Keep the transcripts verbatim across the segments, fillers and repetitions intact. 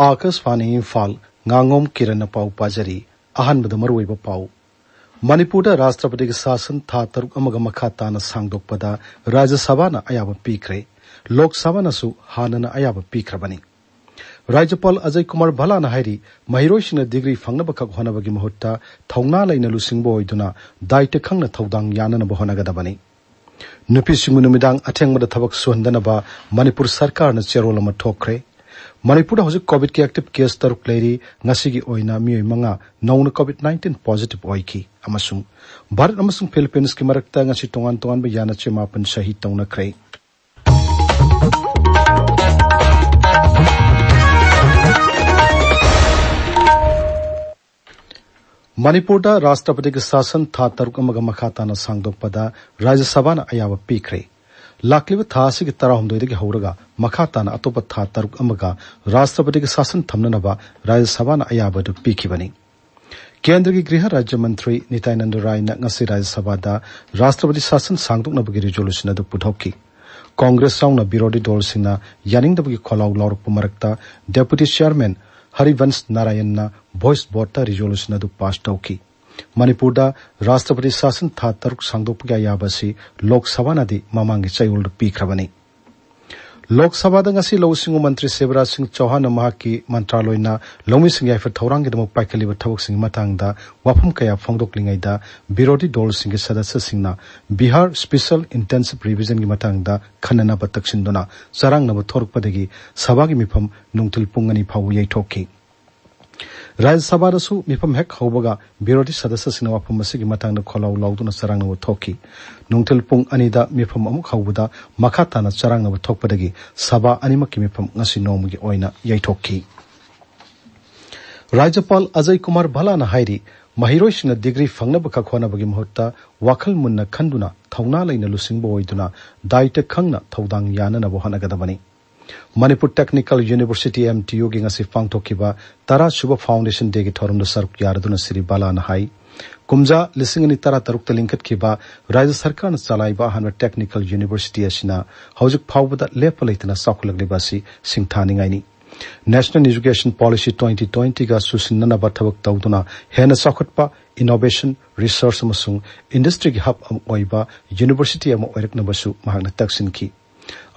ꯑꯥꯀꯥꯁꯕꯥꯅꯤ ꯏꯝꯐꯥꯜ, ꯉꯥꯉꯣꯝ ꯀꯤꯔꯟꯅ ꯄꯥꯎ ꯄꯥꯖꯔꯤ꯫ ꯑꯍꯥꯟꯕꯗ ꯃꯔꯨꯑꯣꯏꯕ ꯄꯥꯎ꯫ ꯃꯅꯤꯄꯨꯔꯗ ꯔꯥꯁꯇ꯭ꯔꯄꯇꯤꯒꯤ ꯁꯥꯁꯟ ꯊꯥ ꯇꯔꯨꯛ ꯑꯃꯒ ꯃꯈꯥ ꯇꯥꯅ ꯁꯥꯡꯗꯣꯛꯄꯗ ꯔꯥꯖ꯭ꯌ ꯁꯚꯥꯅ ꯑꯌꯥꯕ ꯄꯤꯈ꯭ꯔꯦ꯫ ꯂꯣꯛ ꯁꯚꯥꯅꯁꯨ ꯍꯥꯟꯅꯅ ꯑꯌꯥꯕ ꯄꯤꯈ꯭ꯔꯕꯅꯤ꯫ ꯔꯥꯖ꯭ꯌꯄꯥꯜ ꯑꯖꯌ ꯀꯨꯃꯥꯔ ꯚꯜꯂꯥꯅ ꯍꯥꯏꯔꯤ, ꯃꯍꯩꯔꯣꯏꯁꯤꯡꯅ ꯗꯤꯒ꯭ꯔꯤ ꯐꯪꯅꯕꯈꯛ ꯍꯣꯠꯅꯕꯒꯤ ꯃꯍꯨꯠꯇ ꯊꯧꯅꯥ ꯂꯩꯅ ꯂꯨꯆꯤꯡꯕ ꯑꯣꯏꯗꯨꯅ ꯗꯥꯏꯇ ꯈꯪꯅ ꯊꯧꯗꯥꯡ ꯌꯥꯅꯅꯕ ꯍꯣꯠꯅꯒꯗꯕꯅꯤ꯫ ꯅꯨꯄꯤꯁꯤꯡꯕꯨ ꯅꯨꯃꯤꯗꯥꯡ ꯑꯊꯦꯡꯕꯗ ꯊꯕꯛ ꯁꯨꯍꯟꯗꯅꯕ ꯃꯅꯤꯄꯨꯔ ꯁꯔꯀꯥꯔꯅ ꯆꯦꯔꯣꯜ ꯑꯃ ꯊꯣꯛꯈ꯭ꯔꯦ꯫ ꯃꯅꯤꯄꯨꯔꯗ ꯍꯧꯖꯤꯛ ꯀꯣꯚꯤꯗꯀꯤ ꯑꯦꯛꯇꯤꯚ ꯀꯦꯁ ꯇꯔꯨꯛ ꯂꯩꯔꯤ꯫ ꯉꯁꯤꯒꯤ ꯑꯣꯏꯅ ꯃꯤꯑꯣꯏ ꯃꯉꯥ ꯅꯧꯅ ꯀꯣꯚꯤꯗ ꯅꯥꯏꯟꯇꯤꯟ ꯄꯣꯖꯤꯇꯤꯚ ꯑꯣꯏꯈꯤ꯫ ꯑꯃꯁꯨꯡ ꯚꯥꯔꯠ ꯑꯃꯁꯨꯡ ꯐꯤꯂꯤꯄꯤꯟꯁꯀꯤ ꯃꯔꯛꯇ ꯉꯁꯤ ꯇꯣꯉꯥꯟ ꯇꯣꯉꯥꯟꯕ ꯌꯥꯅꯆꯦ ꯃꯥꯄꯟ ꯁꯍꯤ ꯇꯧꯅꯈ꯭ꯔꯦ꯫ ꯃꯅꯤꯄꯨꯔꯗ ꯔꯥꯁꯇ꯭ꯔꯄꯇꯤꯒꯤ ꯁꯥꯁꯟ ꯊꯥ ꯇꯔꯨꯛ ꯑꯃꯒ ꯃꯈꯥ ꯇꯥꯅ ꯁꯥꯡꯗꯣꯛꯄꯗ ꯔꯥꯖ꯭ꯌ ꯁꯚꯥꯅ ꯑꯌꯥꯕ ꯄꯤꯈ꯭ꯔꯦ꯫ ꯂꯥꯛꯂꯤꯕ ꯊꯥ ꯑꯁꯤꯒꯤ ꯇꯔꯥꯍꯨꯝꯗꯣꯏꯗꯒꯤ ꯍꯧꯔꯒ ꯃꯈꯥ ꯇꯥꯅ ꯑꯇꯣꯞꯄ ꯊꯥ ꯇꯔꯨꯛ ꯑꯃꯒ ꯔꯥꯁꯇ꯭ꯔꯄꯇꯤꯒꯤ ꯁꯥꯁꯟ ꯊꯝꯅꯅꯕ ꯔꯥꯖ꯭ꯌ ꯁꯚꯥꯅ ꯑꯌꯥꯕ ꯑꯗꯨ ꯄꯤꯈꯤꯕꯅꯤ꯫ ꯀꯦꯟꯗ꯭ꯔꯒꯤ ꯒ꯭ꯔꯤꯍ ꯔꯥꯖ꯭ꯌ ꯃꯟꯇ꯭ꯔꯤ ꯅꯤꯇꯥꯅꯟꯗ ꯔꯥꯏꯅ ꯉꯁꯤ ꯔꯥꯖ꯭ꯌ ꯁꯚꯥꯗ ꯔꯥꯁꯇ꯭ꯔꯄꯇꯤ ꯁꯥꯁꯟ ꯁꯥꯡꯗꯣꯛꯅꯕꯒꯤ ꯔꯤꯖꯣꯂꯨꯁꯟ ꯑꯗꯨ ꯄꯨꯊꯣꯛꯈꯤ꯫ ꯀꯣꯡꯒ꯭ꯔꯦꯁ ꯌꯥꯎꯅ ꯕꯤꯔꯣꯙꯤ ꯗꯣꯜꯁꯤꯡꯅ ꯌꯥꯅꯤꯡꯗꯕꯒꯤ ꯈꯣꯜꯂꯥꯎ ꯂꯥꯎꯔꯛꯄ ꯃꯔꯛꯇ ꯗꯦꯄꯨꯇꯤ ꯆꯤꯌꯔꯃꯦꯟ ꯍꯔꯤꯕꯟꯁ ꯅꯥꯔꯥꯌꯟꯅ ꯚꯣꯏꯁ ꯚꯣꯠꯇ ꯔꯤꯖꯣꯂꯨꯁꯟ ꯑꯗꯨ ꯄꯥꯁ ꯇꯧꯈꯤ꯫ ꯃꯅꯤꯄꯨꯔꯗ ꯔꯥꯁꯇ꯭ꯔꯄꯇꯤ ꯁꯥꯁꯟ ꯊꯥ ꯇꯔꯨꯛ ꯁꯥꯡꯗꯣꯛꯄꯒꯤ ꯑꯌꯥꯕ ꯑꯁꯤ ꯂꯣꯛ ꯁꯚꯥꯅꯗꯤ ꯃꯃꯥꯡꯒꯤ ꯆꯌꯣꯜꯗ ꯄꯤꯈ꯭ꯔꯕꯅꯤ꯫ ꯂꯣꯛ ꯁꯚꯥꯗ ꯉꯁꯤ ꯂꯧꯎ ꯁꯤꯡꯎ ꯃꯟꯇ꯭ꯔꯤ ꯁꯤꯕꯔꯥꯖ ꯁꯤꯡ ꯆꯧꯍꯥꯟꯅ ꯃꯍꯥꯛꯀꯤ ꯃꯟꯇ꯭ꯔꯥꯂꯣꯏꯅ ꯂꯧꯃꯤꯁꯤꯡ ꯌꯥꯏꯐ ꯊꯧꯔꯥꯡꯒꯤꯗꯃꯛ ꯄꯥꯏꯈꯠꯂꯤꯕ ꯊꯕꯛꯁꯤꯡꯒꯤ ꯃꯇꯥꯡꯗ ꯋꯥꯐꯝ ꯀꯌꯥ ꯐꯣꯡꯗꯣꯛꯂꯤꯉꯩꯗ, ꯕꯤꯔꯣꯙꯤ ꯗꯣꯜꯁꯤꯡꯒꯤ ꯁꯗꯁ꯭ꯌꯁꯤꯡꯅ ꯕꯤꯍꯥꯔ ꯁ꯭ꯄꯦꯁꯦꯜ ꯏꯟꯇꯦꯟꯁꯤꯚ ꯔꯤꯚꯤꯖꯟꯒꯤ ꯃꯇꯥꯡꯗ ꯈꯟꯅꯅꯕ ꯇꯛꯁꯤꯟꯗꯨꯅ ꯆꯔꯥꯡꯅꯕ ꯊꯣꯔꯛꯄꯗꯒꯤ ꯁꯚꯥꯒꯤ ꯃꯤꯐꯝ ꯅꯨꯡꯊꯤꯜ ꯄꯨꯡ ꯑꯅꯤ ꯐꯥꯎꯕ ꯌꯩꯊꯣꯛꯈꯤ꯫ ꯔꯥꯖ꯭ꯌ ꯁꯚꯥꯗꯁꯨ ꯃꯤꯐꯝ ꯍꯦꯛ ꯍꯧꯕꯒ ꯕꯤꯔꯣꯙꯤ ꯁꯗꯁ꯭ꯌꯁꯤꯡꯅ ꯋꯥꯐꯝ ꯑꯁꯤꯒꯤ ꯃꯇꯥꯡꯗ ꯈꯣꯜꯂꯥꯎ ꯂꯥꯎꯗꯨꯅ ꯆꯔꯥꯡꯅꯕ ꯊꯣꯛꯈꯤ꯫ ꯅꯨꯡꯊꯤꯜ ꯄꯨꯡ ꯑꯅꯤꯗ ꯃꯤꯐꯝ ꯑꯃꯨꯛ ꯍꯧꯕꯗ ꯃꯈꯥ ꯇꯥꯅ ꯆꯔꯥꯡꯅꯕ ꯊꯣꯛꯄꯗꯒꯤ ꯁꯚꯥ ꯑꯅꯤꯃꯛꯀꯤ ꯃꯤꯐꯝ ꯉꯁꯤ ꯅꯣꯡꯃꯒꯤ ꯑꯣꯏꯅ ꯌꯩꯊꯣꯛꯈꯤ꯫ ꯔꯥꯖ꯭ꯌꯄꯥꯜ ꯑꯖꯌ ꯀꯨꯃꯥꯔ ꯚꯜꯂꯥꯅ ꯍꯥꯏꯔꯤ, ꯃꯍꯩꯔꯣꯏꯁꯤꯡꯅ ꯗꯤꯒ꯭ꯔꯤ ꯐꯪꯅꯕꯈꯛ ꯍꯣꯠꯅꯕꯒꯤ ꯃꯍꯨꯠꯇ ꯋꯥꯈꯜ ꯃꯨꯟꯅ ꯈꯟꯗꯨꯅ ꯊꯧꯅꯥ ꯂꯩꯅ ꯂꯨꯆꯤꯡꯕ ꯑꯣꯏꯗꯨꯅ ꯗꯥꯏꯇ ꯈꯪꯅ ꯊꯧꯗꯥꯡ ꯌꯥꯅꯅꯕ ꯍꯣꯠꯅꯒꯗꯕꯅꯤ꯫ Manipur technical university, M T ꯌꯨꯒꯤ ꯉꯁꯤ ꯄꯥꯡꯊꯣꯛꯈꯤꯕ ꯇꯔꯥ ꯁꯨꯕ ꯐꯥꯎꯟꯗꯦꯁꯟ ꯗꯦꯒꯤ ꯊꯧꯔꯝꯗ ꯁꯔꯨꯛ ꯌꯥꯔꯗꯨꯅ ꯁ꯭ꯔꯤ ꯚꯜꯂꯥꯅ ꯍꯥꯏ, ꯀꯨꯝꯖꯥ ꯂꯤꯁꯤꯡ ꯑꯅꯤ ꯇꯔꯥ ꯇꯔꯨꯛꯇ ꯂꯤꯡꯈꯠꯈꯤꯕ ꯔꯥꯖ꯭ꯌ ꯁꯔꯀꯥꯔꯅ ꯆꯂꯥꯏꯕ ꯑꯍꯥꯟꯕ ꯇꯦꯛꯅꯤꯀꯦꯜ ꯌꯨꯅꯤꯚꯔꯁꯤꯇꯤ ꯑꯁꯤꯅ ꯍꯧꯖꯤꯛ ꯐꯥꯎꯕꯗ ꯂꯦꯞꯄ ꯂꯩꯇꯅ ꯆꯥꯎꯈꯠꯂꯛꯂꯤꯕ ꯑꯁꯤ ꯁꯤꯡꯊꯥꯅꯤꯡꯉꯥꯏꯅꯤ꯫ National Education Policy twenty twenty-ꯒ ꯆꯨꯁꯤꯟꯅꯅꯕ ꯊꯕꯛ ꯇꯧꯗꯨꯅ ꯍꯦꯟꯅ ꯆꯥꯎꯈꯠꯄ, innovation, research ꯑꯃꯁꯨꯡ industryꯒꯤ hub ꯑꯃ ꯑꯣꯏꯕ university ꯑꯃ ꯑꯣꯏꯔꯛꯅꯕꯁꯨ ꯃꯍꯥꯛꯅ ꯇꯛꯁꯤꯟꯈꯤ꯫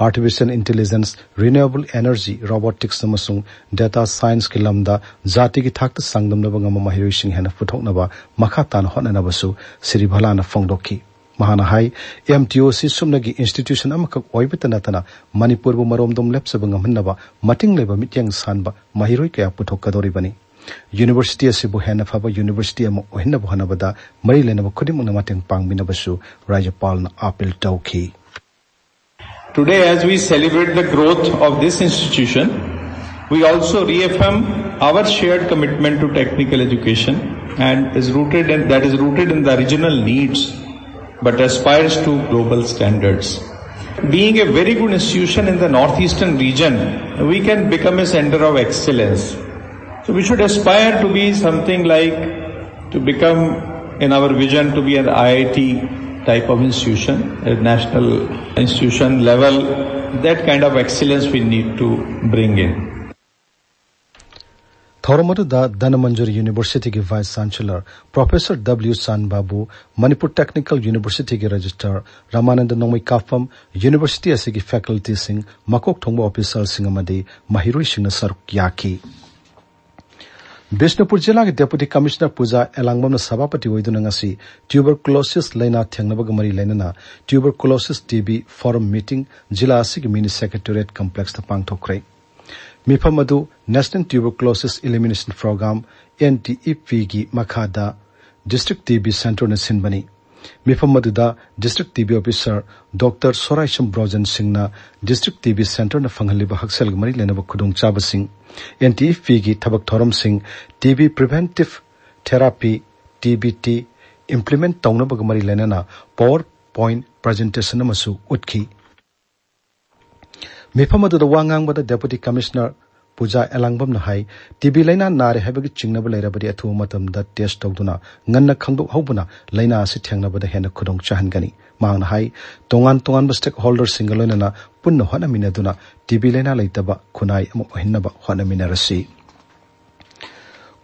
Artificial intelligence, renewable energy, robotics ꯑꯃꯁꯨꯡ data scienceꯀꯤ ꯂꯝꯗ ꯖꯥꯇꯤꯒꯤ ꯊꯥꯛꯇ ꯆꯥꯡꯗꯝꯅꯕ ꯉꯝꯕ ꯃꯍꯩꯔꯣꯏꯁꯤꯡ ꯍꯦꯟꯅ ꯄꯨꯊꯣꯛꯅꯕ ꯃꯈꯥ ꯇꯥꯅ ꯍꯣꯠꯅꯅꯕꯁꯨ ꯁ꯭ꯔꯤ ꯚꯂꯥꯅ ꯐꯣꯡꯗꯣꯛꯈꯤ꯫ ꯃꯍꯥꯛꯅ ꯍꯥꯏ, M T O C ꯁꯨꯞꯅꯒꯤ institution ꯑꯃꯈꯛ ꯑꯣꯏꯕꯇ ꯅꯠꯇꯅ ꯃꯅꯤꯄꯨꯔꯕꯨ ꯃꯔꯣꯝꯗꯣꯝ ꯂꯦꯞꯆꯕ ꯉꯝꯍꯟꯅꯕ ꯃꯇꯤꯡ ꯂꯩꯕ ꯃꯤꯠꯌꯦꯡ ꯁꯥꯟꯕ ꯃꯍꯩꯔꯣꯏ ꯀꯌꯥ ꯄꯨꯊꯣꯛꯀꯗꯧꯔꯤꯕꯅꯤ꯫ University ꯑꯁꯤꯕꯨ ꯍꯦꯟꯅ ꯐꯕ university ꯑꯃ ꯑꯣꯏꯍꯟꯅꯕ ꯍꯣꯠꯅꯕꯗ ꯃꯔꯤ ꯂꯩꯅꯕ ꯈꯨꯗꯤꯡꯃꯛꯅ ꯃꯇꯦꯡ ꯄꯥꯡꯕꯤꯅꯕꯁꯨ ꯔꯥꯖ꯭ꯌꯄꯥꯜꯅ appeal ꯇꯧꯈꯤ꯫ Today, as we celebrate the growth of this institution, we also reaffirm our shared commitment to technical education and is rooted in, that is rooted in the regional needs but aspires to global standards. Being a very good institution in the northeastern region, we can become a center of excellence. So we should aspire to be something like, to become, in our vision, to be an I I T type of institution, a national institution level, that kind of excellence we need to bring in. ꯊꯧꯔꯝ ꯑꯗꯨꯗ Dhanamanjuri Universityꯒꯤ Vice Chancellor Professor W ꯁꯥꯟꯕꯥꯕꯨ, Manipur Technical Universityꯒꯤ Registrar Ramanand ꯅꯣꯡꯃꯩꯀꯥꯐꯝ, university ꯑꯁꯤꯒꯤ facultyꯁꯤꯡ, ꯃꯀꯣꯛ ꯊꯣꯡꯕ officerꯁꯤꯡ ꯑꯃꯗꯤ ꯃꯍꯩꯔꯣꯏꯁꯤꯡꯅ ꯁꯔꯨꯛ ꯌꯥꯈꯤ꯫ ꯕꯤꯁꯅꯨꯄꯨꯔ ꯖꯤꯂꯥꯒꯤ Deputy Commissioner ꯄꯨꯖꯥ ꯑꯦꯂꯥꯡꯕꯝꯅ ꯁꯚꯥꯄꯇꯤ ꯑꯣꯏꯗꯨꯅ ꯉꯁꯤ tuberculosis ꯂꯥꯏꯅꯥ ꯊꯦꯡꯅꯕꯒ ꯃꯔꯤ ꯂꯩꯅꯅ Tuberculosis T B Forum meeting ꯖꯤꯂꯥ ꯑꯁꯤꯒꯤ mini secretariat complexꯇ ꯄꯥꯡꯊꯣꯛꯈ꯭ꯔꯦ꯫ ꯃꯤꯐꯝ ꯑꯗꯨ National Tuberculosis Elimination Program, N T E Pꯒꯤ ꯃꯈꯥꯗ District T B Centreꯅ ꯁꯤꯟꯕꯅꯤ꯫ ꯃꯤꯐꯝ ꯑꯗꯨꯗ District T B Officer Doctor ꯁꯣꯔꯥꯏꯁꯝ ꯕ꯭ꯔꯣꯖꯟ ꯁꯤꯡꯅ District T B Centreꯅ ꯐꯪꯍꯜꯂꯤꯕ ꯍꯛꯁꯦꯜꯒ ꯃꯔꯤ ꯂꯩꯅꯕ ꯈꯨꯗꯣꯡꯆꯥꯕꯁꯤꯡ, N T E Pꯒꯤ ꯊꯕꯛ ꯊꯧꯔꯝꯁꯤꯡ, T B Preventive Therapy, T B T implement ꯇꯧꯅꯕꯒ ꯃꯔꯤ ꯂꯩꯅꯅ PowerPoint presentation ꯑꯃꯁꯨ ꯎꯠꯈꯤ꯫ ꯃꯤꯐꯝ ꯑꯗꯨꯗ ꯋꯥ ꯉꯥꯡꯕꯗ Deputy Commissioner ꯄꯨꯖꯥ ꯑꯦꯂꯥꯡꯕꯝꯅ ꯍꯥꯏ, ꯇꯤꯕꯤ ꯂꯥꯏꯅꯥ ꯅꯥꯔꯦ ꯍꯥꯏꯕꯒꯤ ꯆꯤꯡꯅꯕ ꯂꯩꯔꯕꯗꯤ ꯑꯊꯨꯕ ꯃꯇꯝꯗ ꯇꯦꯁ ꯇꯧꯗꯨꯅ ꯉꯟꯅ ꯈꯪꯗꯣꯛꯍꯧꯕꯅ ꯂꯥꯏꯅꯥ ꯑꯁꯤ ꯊꯦꯡꯅꯕꯗ ꯍꯦꯟꯅ ꯈꯨꯗꯣꯡ ꯆꯥꯍꯟꯒꯅꯤ꯫ ꯃꯍꯥꯛꯅ ꯍꯥꯏ, ꯇꯣꯉꯥꯟ ꯇꯣꯉꯥꯟꯕ ꯁ꯭ꯇꯦꯛ ꯍꯣꯜꯗꯔꯁꯤꯡꯒ ꯂꯣꯏꯅꯅ ꯄꯨꯟꯅ ꯍꯣꯠꯅꯃꯤꯟꯅꯗꯨꯅ ꯇꯤꯕꯤ ꯂꯥꯏꯅꯥ ꯂꯩꯇꯕ ꯈꯨꯟꯅꯥꯏ ꯑꯃ ꯑꯣꯏꯍꯟꯅꯕ ꯍꯣꯠꯅꯃꯤꯟꯅꯔꯁꯤ꯫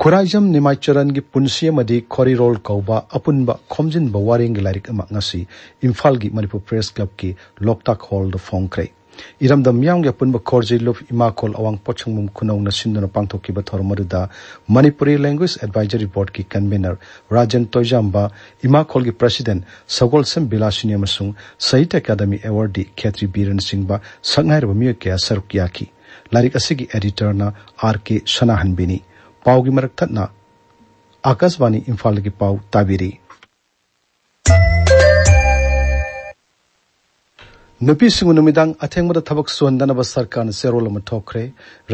ꯈꯨꯔꯥꯏꯖꯝ ꯅꯤꯃꯥꯏꯆꯔꯟꯒꯤ ꯄꯨꯟꯁꯤ ꯑꯃꯗꯤ ꯈꯣꯔꯤꯔꯣꯜ ꯀꯧꯕ ꯑꯄꯨꯟꯕ ꯈꯣꯝꯖꯤꯟꯕ ꯋꯥꯔꯦꯡꯒꯤ ꯂꯥꯏꯔꯤꯛ ꯑꯃ ꯉꯁꯤ ꯏꯝꯐꯥꯜꯒꯤ ꯃꯅꯤꯄꯨꯔ ꯄ꯭ꯔꯦꯁ ꯀ꯭ꯂꯕꯀꯤ ꯂꯣꯛꯇꯥꯛ ꯍꯣꯜꯗ ꯐꯣꯡꯈ꯭ꯔꯦ꯫ ꯏꯔꯝꯗꯝ ꯃꯤꯌꯥꯝꯒꯤ ꯑꯄꯨꯟꯕ ꯈꯣꯔꯖꯩ ꯂꯨꯞ ꯏꯃꯥꯈꯣꯜ ꯑꯋꯥꯡ ꯄꯣꯠꯁꯪꯕꯝ ꯈꯨꯅꯧꯅ ꯁꯤꯟꯗꯨꯅ ꯄꯥꯡꯊꯣꯛꯈꯤꯕ ꯊꯧꯔꯝ ꯑꯗꯨꯗ ꯃꯅꯤꯄꯨꯔꯤ ꯂꯦꯡꯒ꯭ꯋꯦꯖ ꯑꯦꯗꯚꯥꯏꯖꯔꯤ ꯕꯣꯔꯗꯀꯤ ꯀꯟꯚꯦꯅꯔ ꯔꯥꯖꯦꯟ ꯇꯣꯏꯖꯥꯝꯕ, ꯏꯃꯥꯈꯣꯜꯒꯤ ꯄ꯭ꯔꯁꯤꯗꯦꯟ ꯁꯒꯣꯜꯁꯦꯝ ꯕꯤꯂꯥꯁꯤꯅꯤ ꯑꯃꯁꯨꯡ ꯁꯥꯍꯤꯇ꯭ꯌ ꯑꯦꯀꯥꯗꯃꯤ ꯑꯦꯋꯥꯔꯗꯤ ꯈꯦꯇ꯭ꯔꯤ ꯕꯤꯔꯦꯟ ꯆꯤꯡꯕ ꯁꯛꯅꯥꯏꯔꯕ ꯃꯤꯑꯣꯏ ꯀꯌꯥ ꯁꯔꯨꯛ ꯌꯥꯈꯤ꯫ ꯂꯥꯏꯔꯤꯛ ꯑꯁꯤꯒꯤ ꯑꯦꯗꯤꯇꯔꯅ ꯑꯥꯔ ꯀꯦ ꯁꯅꯥꯍꯟꯕꯤꯅꯤ꯫ ꯄꯥꯎꯒꯤ ꯃꯔꯛ ꯊꯠꯅ ꯑꯥꯀꯥꯁꯕꯥꯅꯤ ꯏꯝꯐꯥꯜꯗꯒꯤ ꯄꯥꯎ ꯇꯥꯕꯤꯔꯤ꯫ ꯅꯨꯄꯤꯁꯤꯡꯕꯨ ꯅꯨꯃꯤꯗꯥꯡ ꯑꯊꯦꯡꯕꯗ ꯊꯕꯛ ꯁꯨꯍꯟꯗꯅꯕ ꯁꯔꯀꯥꯔꯅ ꯆꯦꯔꯣꯜ ꯑꯃ ꯊꯣꯛꯈ꯭ꯔꯦ꯫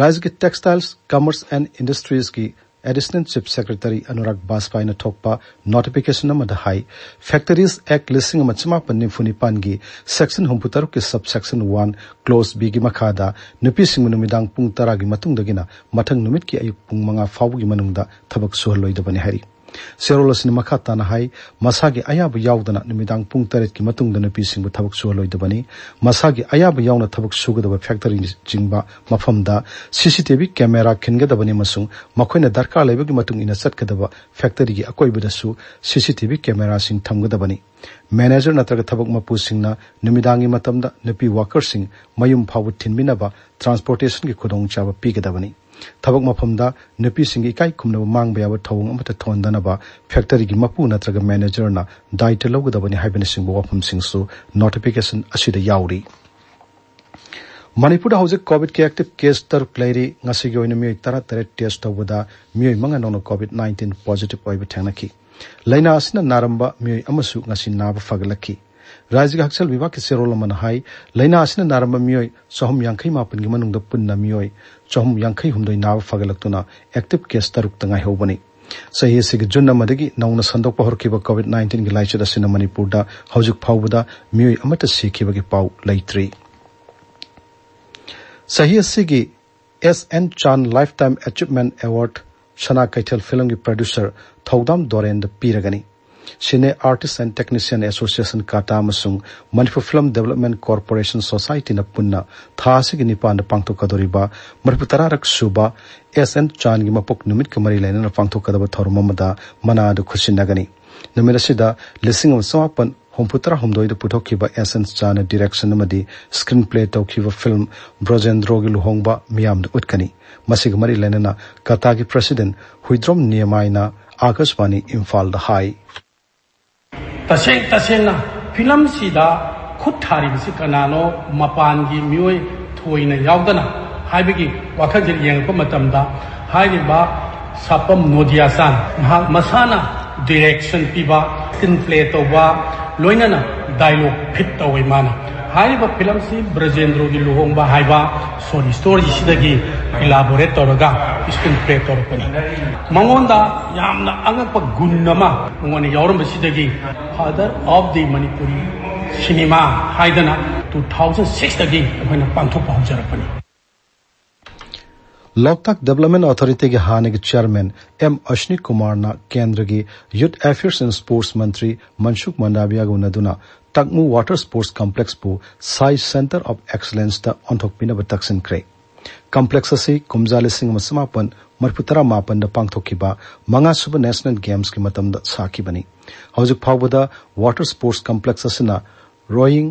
ꯔꯥꯖ꯭ꯌꯒꯤ Textiles, Commerce and Industriesꯀꯤ Additional Chief Secretary Anurag ꯕꯥꯖꯄꯥꯏꯅ ꯊꯣꯛꯄ ꯅꯣꯇꯤꯐꯤꯀꯦꯁꯟ ꯑꯃꯗ ꯍꯥꯏ, Factories Act ꯂꯤꯁꯤꯡ ꯑꯃ ꯆꯃꯥꯄꯟ ꯅꯤꯐꯨ ꯅꯤꯄꯥꯟꯒꯤ section ꯍꯨꯝꯐꯨ ꯇꯔꯨꯛꯀꯤ subsection one clause Bꯒꯤ ꯃꯈꯥꯗ ꯅꯨꯄꯤꯁꯤꯡꯕꯨ ꯅꯨꯃꯤꯗꯥꯡ ꯄꯨꯡ ꯇꯔꯥꯒꯤ ꯃꯇꯨꯡꯗꯒꯤꯅ ꯃꯊꯪ ꯅꯨꯃꯤꯠꯀꯤ ꯑꯌꯨꯛ ꯄꯨꯡ ꯃꯉꯥ ꯐꯥꯎꯕꯒꯤ ꯃꯅꯨꯡꯗ ꯊꯕꯛ ꯁꯨꯍꯜꯂꯣꯏꯗꯕꯅꯤ ꯍꯥꯏꯔꯤ꯫ ꯆꯦꯔꯣꯜ ꯑꯁꯤꯅ ꯃꯈꯥ ꯇꯥꯅ ꯍꯥꯏ, ꯃꯁꯥꯒꯤ ꯑꯌꯥꯕ ꯌꯥꯎꯗꯅ ꯅꯨꯃꯤꯗꯥꯡ ꯄꯨꯡ ꯇꯔꯦꯠꯀꯤ ꯃꯇꯨꯡꯗ ꯅꯨꯄꯤꯁꯤꯡꯕꯨ ꯊꯕꯛ ꯁꯨꯍꯜꯂꯣꯏꯗꯕꯅꯤ꯫ ꯃꯁꯥꯒꯤ ꯑꯌꯥꯕ ꯌꯥꯎꯅ ꯊꯕꯛ ꯁꯨꯒꯗꯕ ꯐꯦꯛꯇꯔꯤꯅꯆꯤꯡꯕ ꯃꯐꯝꯗ ꯁꯤ ꯁꯤ ꯇꯤ ꯚꯤ ꯀꯦꯃꯦꯔꯥ ꯈꯤꯟꯒꯗꯕꯅꯤ ꯑꯃꯁꯨꯡ ꯃꯈꯣꯏꯅ ꯗꯔꯀꯥꯔ ꯂꯩꯕꯒꯤ ꯃꯇꯨꯡ ꯏꯟꯅ ꯆꯠꯀꯗꯕ ꯐꯦꯛꯇꯔꯤꯒꯤ ꯑꯀꯣꯏꯕꯗꯁꯨ ꯁꯤ ꯁꯤ ꯇꯤ ꯚꯤ ꯀꯦꯃꯦꯔꯥꯁꯤꯡ ꯊꯝꯒꯗꯕꯅꯤ꯫ ꯃꯦꯅꯦꯖꯔ ꯅꯠꯇ꯭ꯔꯒ ꯊꯕꯛ ꯃꯄꯨꯁꯤꯡꯅ ꯅꯨꯃꯤꯗꯥꯡꯒꯤ ꯃꯇꯝꯗ ꯅꯨꯄꯤ ꯋꯥꯀꯔꯁꯤꯡ ꯃꯌꯨꯝ ꯐꯥꯎꯕ ꯊꯤꯟꯕꯤꯅꯕ ꯇ꯭ꯔꯥꯟꯁꯄꯣꯔꯇꯦꯁꯟꯒꯤ ꯈꯨꯗꯣꯡꯆꯥꯕ ꯄꯤꯒꯗꯕꯅꯤ꯫ ꯊꯕꯛ ꯃꯐꯝꯗ ꯅꯨꯄꯤꯁꯤꯡꯒꯤ ꯏꯀꯥꯏ ꯈꯨꯝꯅꯕ ꯃꯥꯡꯕ ꯌꯥꯕ ꯊꯧꯑꯣꯡ ꯑꯃꯠꯇ ꯊꯣꯛꯍꯟꯗꯅꯕ ꯐꯦꯛꯇꯔꯤꯒꯤ ꯃꯄꯨ ꯅꯠꯇ꯭ꯔꯒ ꯃꯦꯅꯦꯖꯔꯅ ꯗꯥꯏꯇ ꯂꯧꯒꯗꯕꯅꯤ ꯍꯥꯏꯕꯅꯆꯤꯡꯕ ꯋꯥꯐꯝꯁꯤꯡꯁꯨ ꯅꯣꯇꯤꯐꯤꯀꯦꯁꯟ ꯑꯁꯤꯗ ꯌꯥꯎꯔꯤ꯫ ꯃꯅꯤꯄꯨꯔꯗ ꯍꯧꯖꯤꯛ ꯀꯣꯚꯤꯗꯀꯤ ꯑꯦꯛꯇꯤꯚ ꯀꯦꯁ ꯇꯔꯨꯛ ꯂꯩꯔꯤ꯫ ꯉꯁꯤꯒꯤ ꯑꯣꯏꯅ ꯃꯤꯑꯣꯏ ꯇꯔꯥꯇꯔꯦꯠ ꯇꯦꯁ ꯇꯧꯕꯗ ꯃꯤꯑꯣꯏ ꯃꯉꯥ ꯅꯧꯅ ꯀꯣꯚꯤꯗ ꯅꯥꯏꯟꯇꯤꯟ ꯄꯣꯖꯤꯇꯤꯚ ꯑꯣꯏꯕ ꯊꯦꯡꯅꯈꯤ꯫ ꯂꯥꯏꯅꯥ ꯑꯁꯤꯅ ꯅꯥꯔꯝꯕ ꯃꯤꯑꯣꯏ ꯑꯃꯁꯨ ꯉꯁꯤ ꯅꯥꯕ ꯐꯒꯠꯂꯛꯈꯤ꯫ ꯔꯥꯖ꯭ꯌꯒꯤ ꯍꯛꯁꯦꯜ ꯋꯤꯚꯥꯒꯀꯤ ꯆꯦꯔꯣꯜ ꯑꯃꯅ ꯍꯥꯏ, ꯂꯥꯏꯅꯥ ꯑꯁꯤꯅ ꯅꯥꯔꯝꯕ ꯃꯤꯑꯣꯏ ꯆꯍꯨꯝ ꯌꯥꯡꯈꯩ ꯃꯥꯄꯟꯒꯤ ꯃꯅꯨꯡꯗ ꯄꯨꯟꯅ ꯃꯤꯑꯣꯏ ꯆꯍꯨꯝ ꯌꯥꯡꯈꯩ ꯍꯨꯝꯗꯣꯏ ꯅꯥꯕ ꯐꯒꯠꯂꯛꯇꯨꯅ ꯑꯦꯛꯇꯤꯚ ꯀꯦꯁ ꯇꯔꯨꯛꯇ ꯉꯥꯏꯍꯧꯕꯅꯤ꯫ ꯆꯍꯤ ꯑꯁꯤꯒꯤ ꯖꯨꯟ ꯑꯃꯗꯒꯤ ꯅꯧꯅ ꯁꯟꯗꯣꯛꯄ ꯍꯧꯔꯛꯈꯤꯕ ꯀꯣꯚꯤꯗ ꯅꯥꯏꯟꯇꯤꯟꯒꯤ ꯂꯥꯏꯆꯠ ꯑꯁꯤꯅ ꯃꯅꯤꯄꯨꯔꯗ ꯍꯧꯖꯤꯛ ꯐꯥꯎꯕꯗ ꯃꯤꯑꯣꯏ ꯑꯃꯠꯇ ꯁꯤꯈꯤꯕꯒꯤ ꯄꯥꯎ ꯂꯩꯇ꯭ꯔꯤ꯫ ꯆꯍꯤ ꯑꯁꯤꯒꯤ ꯑꯦꯁ ꯑꯦꯟ ꯆꯥꯟ ꯂꯥꯏꯐ ꯇꯥꯏꯝ ꯑꯦꯆꯤꯞꯃꯦꯟ ꯑꯦꯋꯥꯔꯗ ꯁꯅꯥ ꯀꯩꯊꯦꯜ ꯐꯤꯂꯝꯒꯤ ꯄ꯭ꯔꯗ꯭ꯌꯨꯁꯔ ꯊꯧꯗꯥꯝ ꯗꯣꯔꯦꯟꯗ ꯄꯤꯔꯒꯅꯤ꯫ ꯁꯤꯅꯦ ꯑꯥꯔꯇꯤꯁ ꯑꯦꯟ ꯇꯦꯛꯅꯤꯁꯤꯌꯟ ꯑꯦꯁꯣꯁꯤꯌꯦꯁꯟ ꯀꯥꯇꯥ ꯑꯃꯁꯨꯡ ꯃꯅꯤꯄꯨꯔ ꯐꯤꯂꯝ ꯗꯦꯕꯂꯞꯃꯦꯟ ꯀꯣꯔꯄꯣꯔꯦꯁꯟ ꯁꯣꯁꯥꯏꯇꯤꯅ ꯄꯨꯟꯅ ꯊꯥ ꯑꯁꯤꯒꯤ ꯅꯤꯄꯥꯟꯗ ꯄꯥꯡꯊꯣꯛꯀꯗꯧꯔꯤꯕ ꯃꯔꯤꯐꯨ ꯇꯔꯥꯔꯛ ꯁꯨꯕ ꯑꯦꯁ ꯑꯦꯟ ꯆꯥꯟꯒꯤ ꯃꯄꯣꯛ ꯅꯨꯃꯤꯠꯀ ꯃꯔꯤ ꯂꯩꯅꯅ ꯄꯥꯡꯊꯣꯛꯀꯗꯕ ꯊꯧꯔꯝ ꯑꯃꯗ ꯃꯅꯥ ꯑꯗꯨ ꯈꯨꯠꯁꯤꯟꯅꯒꯅꯤ꯫ ꯅꯨꯃꯤꯠ ꯑꯁꯤꯗ ꯂꯤꯁꯤꯡ ꯑꯃ ꯆꯃꯥꯄꯟ ꯍꯨꯝꯐꯨ ꯇꯔꯥ ꯍꯨꯝꯗꯣꯏꯗ ꯄꯨꯊꯣꯛꯈꯤꯕ ꯑꯦꯁ ꯑꯦꯟ ꯆꯥꯟꯅ ꯗꯤꯔꯦꯛꯁꯟ ꯑꯃꯗꯤ ꯁ꯭ꯀ꯭ꯔꯤꯟ ꯄ꯭ꯂꯦ ꯇꯧꯈꯤꯕ ꯐꯤꯂꯝ ꯕ꯭ꯔꯣꯖꯦꯟꯗ꯭ꯔꯣꯒꯤ ꯂꯨꯍꯣꯡꯕ ꯃꯤꯌꯥꯝꯗ ꯎꯠꯀꯅꯤ꯫ ꯃꯁꯤꯒ ꯃꯔꯤ ꯂꯩꯅꯅ ꯀꯥꯇꯥꯒꯤ ꯄ꯭ꯔꯁꯤꯗꯦꯟ ꯍꯨꯏꯗ꯭ꯔꯣꯝ ꯅꯤꯌꯃꯥꯏꯅ ꯑꯥꯀꯥꯁꯕꯥꯅꯤ ꯏꯝꯐꯥꯜꯗ ꯍꯥꯏ꯫ ꯇꯁꯦꯡ ꯇꯁꯦꯡꯅ ꯐꯤꯂꯝꯁꯤꯗ ꯈꯨꯠ ꯊꯥꯔꯤꯕꯁꯤ ꯀꯅꯥꯅꯣ, ꯃꯄꯥꯟꯒꯤ ꯃꯤꯑꯣꯏ ꯊꯣꯏꯅ ꯌꯥꯎꯗꯅ ꯍꯥꯏꯕꯒꯤ ꯋꯥꯈꯜꯁꯦ ꯌꯦꯡꯉꯛꯄ ꯃꯇꯝꯗ, ꯍꯥꯏꯔꯤꯕ ꯁꯥꯄꯝ ꯅꯣꯗꯤꯌꯥꯆꯥꯟ ꯃꯍꯥꯛ ꯃꯁꯥꯅ ꯗꯤꯔꯦꯛꯁꯟ ꯄꯤꯕ, ꯁ꯭ꯀ꯭ꯔꯤꯟ ꯄ꯭ꯂꯦ ꯇꯧꯕ, ꯂꯣꯏꯅꯅ ꯗꯥꯏꯂꯣꯛ ꯐꯤꯠ ꯇꯧꯋꯤ ꯃꯥꯅ꯫ ꯍꯥꯏꯔꯤꯕ ꯐꯤꯂꯝꯁꯤ ꯕ꯭ꯔꯖꯦꯟꯗ꯭ꯔꯣꯒꯤ ꯂꯨꯍꯣꯡꯕ ꯍꯥꯏꯕ ꯁꯣꯔꯠ ꯁ꯭ꯇꯣꯔꯤꯁꯤꯗꯒꯤ ꯏꯂꯥꯕꯣꯔꯦꯠ ꯇꯧꯔꯒ ꯁ꯭ꯀ꯭ꯔꯤꯟ ꯄ꯭ꯂꯦ ꯇꯧꯔꯛꯄꯅꯤ꯫ ꯃꯉꯣꯟꯗ ꯌꯥꯝꯅ ꯑꯉꯛꯄ ꯒꯨꯟ ꯑꯃ ꯃꯉꯣꯟꯗ ꯌꯥꯎꯔꯝꯕꯁꯤꯗꯒꯤ Father of the Manipuri Cinema ꯍꯥꯏꯗꯅ ꯇꯨ ꯊꯥꯎꯖꯟ ꯁꯤꯛꯁꯇꯒꯤ ꯑꯩꯈꯣꯏꯅ ꯄꯥꯡꯊꯣꯛꯄ ꯍꯧꯖꯔꯛꯄꯅꯤ꯫ ꯂꯣꯛꯇꯥꯛ ꯗꯦꯕꯂꯞꯃꯦꯟ ꯑꯣꯊꯣꯔꯤꯇꯤꯒꯤ ꯍꯥꯟꯅꯒꯤ ꯆꯤꯌꯔꯃꯦꯟ ꯑꯦꯝ ꯑꯁ꯭ꯅꯤ ꯀꯨꯃꯥꯔꯅ ꯀꯦꯟꯗ꯭ꯔꯒꯤ youth affairs and sports Mantri ꯃꯟꯁꯨꯈ ꯃꯟꯗꯥꯕꯤꯌꯥꯒ ꯎꯅꯗꯨꯅ ꯇꯛꯃꯨ water sports ꯀꯝꯄ꯭ꯂꯦꯛꯁꯄꯨ ꯁꯥꯏ ꯁꯦꯟꯇꯔ ꯑꯣꯐ ꯑꯦꯛꯁꯂꯦꯟꯁꯇ ꯑꯣꯟꯊꯣꯛꯄꯤꯅꯕ ꯇꯛꯁꯤꯟꯈ꯭ꯔꯦ꯫ ꯀꯝꯄ꯭ꯂꯦꯛꯁ ꯑꯁꯤ ꯀꯨꯝꯖꯥ ꯂꯤꯁꯤꯡ ꯑꯃ ꯆꯃꯥꯄꯟ ꯃꯔꯤꯐꯨ ꯇꯔꯥ ꯃꯥꯄꯟꯗ ꯄꯥꯡꯊꯣꯛꯈꯤꯕ ꯃꯉꯥꯁꯨꯕ ꯅꯦꯁꯅꯦꯜ ꯒꯦꯝꯁꯀꯤ ꯃꯇꯝꯗ ꯁꯥꯈꯤꯕꯅꯤ꯫ ꯍꯧꯖꯤꯛ ꯐꯥꯎꯕꯗ ꯋꯥꯇꯔ ꯁ꯭ꯄꯣꯔꯠꯁ ꯀꯝꯄ꯭ꯂꯦꯛꯁ ꯑꯁꯤꯅ ꯔꯣꯌꯤꯡ,